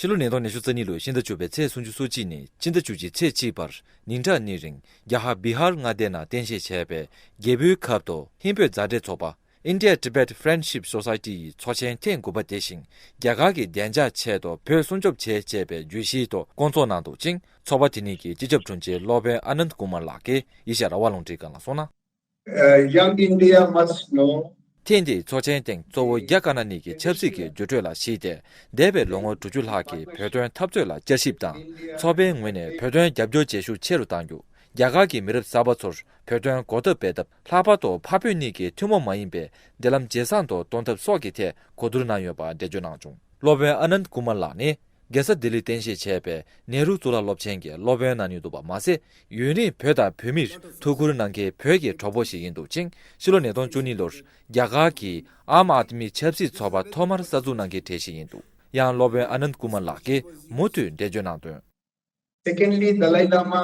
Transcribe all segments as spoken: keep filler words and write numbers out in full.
ཕྱི་ལོ་ཉིས་སྟོང་ཉི་ཤུ་རྩ་གཉིས་ལོའི་ཕྱི་ཟླ་བཅུ་པའི་ཚེས་སུམ་ཅུ་སོ་གཅིག་ནས་ཕྱི་ཟླ་བཅུ་གཅིག་ཚེས་གཅིག་བར་ཉིན་གྲངས་གཉིས་རིང་རྒྱ་གར་བི་ཧར་མངའ་སྡེ་ནང་རྟེན་གཞི་བྱས་པའི་རྒྱལ་པོའི་ཁབ་ཏུ་ཧིན་བོད་མཛའ་འབྲེལ་ཚོགས་པ་India Tibet Friendship Society ཡི་ཚོགས་ཆེན་ཐེངས་དགུ་པ་དེ་བཞིན་རྒྱ་གར་གྱི་བདེ་འཇགས་ཆེད་དུ་བོད་སྲུང་སྐྱོབ་བྱེད་ཅེས་པའི་བརྗོད་གཞིའི་ཐོག་བསྐོང་ཚོགས་གནང་འདུག་ཅིང་། ཚོགས་པ་དེ་ཉིད་ཀྱི་སྤྱི་ཁྱབ་དྲུང་ཆེ་སློབ་དཔོན་ཨ་ནནྡ་ཀུ་མར་ལགས་ཀྱིས་ཨེ་ཤ་ཡ་རང་དབང་རླུང་འཕྲིན་ཁང་ལ་གསུངས་ན། Uh, young India must know ཐེངས་འདིའི་ཚོགས་ཆེན་སྟེང་གཙོ་བོ་རྒྱ་དཀར་ནག་གཉིས་ཀྱི་ཆབ་སྲིད་ཀྱི་འགྱུར་འགྲོས་ལ་གཞིགས་ཏེ། འདས་པའི་ལོ་ངོ་དྲུག་ཅུ་ལྷག་གི་བོད་དོན་འཐབ་རྩོད་ལ་བསྐྱར་ཞིབ་དང་། ཚོགས་པའི་ངོས་ནས་བོད་དོན་རྒྱབ་སྐྱོར་བྱེད་ཤུགས་ཆེ་རུ་གཏང་རྒྱུ། རྒྱ་གར་གྱི་མི་རབས་གསར་པ་ཚོར་བོད་དོན་གོ་སྟབས་སྤེལ་ཐབས། ལྷག་པར་དུ་འཕགས་བོད་གཉིས་ཀྱི་ཐུན་མོང་མ་ཡིན་པའི་འབྲེལ་ལམ་ཇེ་བཟང་དུ་གཏོང་ཐབས་སོགས་ཀྱི་ཐད་གོ་བསྡུར་གནང་ཡོད་པ་འགྲེལ་བརྗོད་གནང་བྱུང་། སློབ་དཔོན་ཨ་ནནྡ་ཀུ་མར་ལགས་ནི། རྒྱལ་ས་ལྡི་ལིར་རྟེན་གཞི་བྱས་པའི་ནེ་རུ་གཙུག་ལག་སློབ་ཆེན་གྱི་སློབ་དཔོན་གནང་མྱོང་འདུག་པ་མ་ཟད། ཡུན་རིང་བོད་དང་བོད་མིར་ཐུགས་ཁུར་གནང་མཁན་བོད་ཀྱི་གྲོགས་པོ་ཞིག་ཡིན་འདུག་ཅིང་། ཕྱི་ལོ་ཉིས་སྟོང་བཅུ་གཉིས་ལོར་རྒྱ་གར་གྱི་ཨམ་ཨཱད་མི་ཆབ་སྲིད་ཚོགས་པ་ཐོག་མར་གསར་འཛུགས་གནང་མཁན་གྲས་ཤིག་ཡིན་འདུག། ཡང་སློབ་དཔོན་ཨ་ནནྡ་ཀུ་མར་ལགས་ཀྱིས་མུ་མཐུད་འགྲེལ་བརྗོད་གནང་དོན། Secondly, Dalai Lama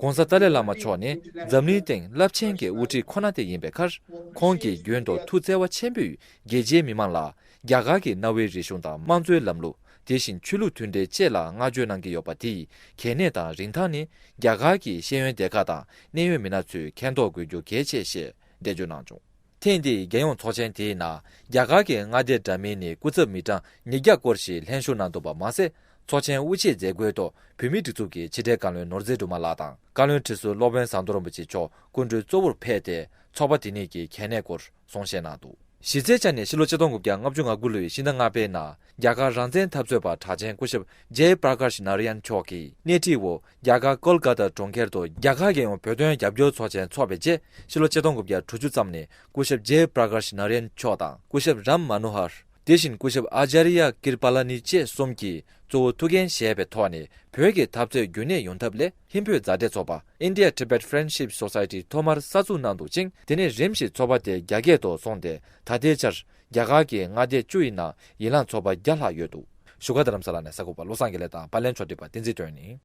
གོང་ས་ཏཱ་ལའི་བླ་མ་མཆོག་ནི་འཛམ་གླིང་སྟེང་རླབས་ཆེན་གྱི་དབུ་ཁྲིད་ཁོ་ན་དེ་ཡིན་པའི་ཁར། ཁོང་གིས་རྒྱུན་དུ་ཐུགས་བརྩེ་བ་ཆེན་པོས་རྒྱལ་སྤྱིའི་མི་མང་ལ་རྒྱ་གར་གྱི་གནའ་བོའི་རིག་གཞུང་དང་དམངས་གཙོའི་ལམ་ལུགས། དེ་བཞིན་ཆོས་ལུགས་མཐུན་འབྲེལ་བཅས་ལ་བསྔགས་བརྗོད་གནང་གི་ཡོད་པ་དེའི་གལ་གནད་དང་རིན་ཐང་ནི། རྒྱ་གར་གྱི་ཤེས་ཡོན་སྡེ་ཁག་དང་གནད་ཡོད་མི་སྣ་ཚོས་མཁྱེན་རྟོགས་དགོས་རྒྱུ་གལ་ཆེ་ཞེས་འགྲེལ་བརྗོད་གནང་བྱུང་། ཐེངས་འདིའི་རྒྱལ་ཡོངས་ཚོགས་ཆེན་དེའི་ནང་རྒྱ་གར་གྱི་མངའ་སྡེ་འདྲ་མིན་ནས་སྐུ་ཚབ་མི་གྲངས་ཉིས་བརྒྱ་སྐོར་ཞིག་ལྷན་ཞུགས་གནང་འདུག་པ་མ་ཟད། ཚོགས་ཆེན་དབུ་འབྱེད་མཛད་སྒོའི་ཐོག་བོད་མིའི་སྒྲིག་འཛུགས་ཀྱི་ཕྱི་དྲིལ་བཀའ་བློན་ནོར་རྫས་སྒྲོལ་མ་ལགས་དང་བཀའ་བློན་ཁྲི་ཟུར་སློབ་དཔོན་ཟམ་གདོང་རིན་པོ་ཆེ་མཆོག་སྐུ་མགྲོན་གཙོ་བོར་ཕེབས་ཏེ། ཚོགས་པ་དེ་ཉིད་ཀྱི་གལ་གནད་སྐོར་གསུང་བཤད་གནང་འདུག། གཞི་རྩའི་ཆ་ནས་ཕྱི་ལོ་ཆིག་སྟོང་དགུ་བརྒྱ་ལྔ་བཅུ་ང་དགུ་ལོའི་ཕྱི་ཟླ་ལྔ་པའི་ནང་རྒྱ་གར་རང་བཙན་འཐབ་རྩོད་པ་གྲགས་ཅན་སྐུ་ཞབས་ཇེ་པྲ་ཀཱཤ་ནཱ་ར་ཡན་མཆོག་གིས་སྣེ་ཁྲིད་འོག་རྒྱ་གར་ཀོལ་ཀ་ཏ་གྲོང་ཁྱེར་དུ་རྒྱ་གར་རྒྱལ་ཡོངས་བོད་དོན་རྒྱབ་སྐྱོར་ཚོགས་ཆེན་འཚོགས་པའི་རྗེས། ཕྱི་ལོ་ཆིག་སྟོང་དགུ་བརྒྱ་དྲུག་ཅུ་ཙམ་ནས་སྐུ་ཞབས་ཇེ་པྲ་ཀཱཤ་ནཱ་ར་ཡན་མཆོག་དང་སྐུ་ཞབས་རམ་མ་ནོ་ཧར། དེ་བཞིན་སྐུ་ཞབས་ཨ་ཅཱརྱ་ཀིར་པ་ལ་ནི་བཅས་གསུམ་གྱིས་གཙོ་བོ་ཐུགས་འགན་བཞེས་པའི་ཐོག་ནས་བོད་ཀྱི་འཐབ་རྩོད་རྒྱུན་གནས་ཡོང་ཐབས་སླད། ཧིན་བོད་མཛའ་འབྲེལ་ཚོགས་པ་India Tibet Friendship Society ཐོག་མར་གསར་འཛུགས་གནང་འདུག་ཅིང་། དེ་ནས་རིམ་བཞིན་ཚོགས་པ་དེ་རྒྱ་སྐད་དུ་སོང་སྟེ། ད་ལྟའི་ཆར་རྒྱ་གར་གྱི་མངའ་སྡེ་བཅུ་ཡི་ནང་ཡན་ལག་ཚོགས་པ་བརྒྱ་ལྷག་ཡོད་འདུག། བཞུགས་སྒར་རྡ་རམ་ས་ལ་ནས་གསར་འགོད་པ་བློ་བཟང་དགེ་ལེགས་དང་པར་ལེན་ཕྱོགས་སྒྲིག་པ་བསྟན་འཛིན་སྒྲོན་ཡིན།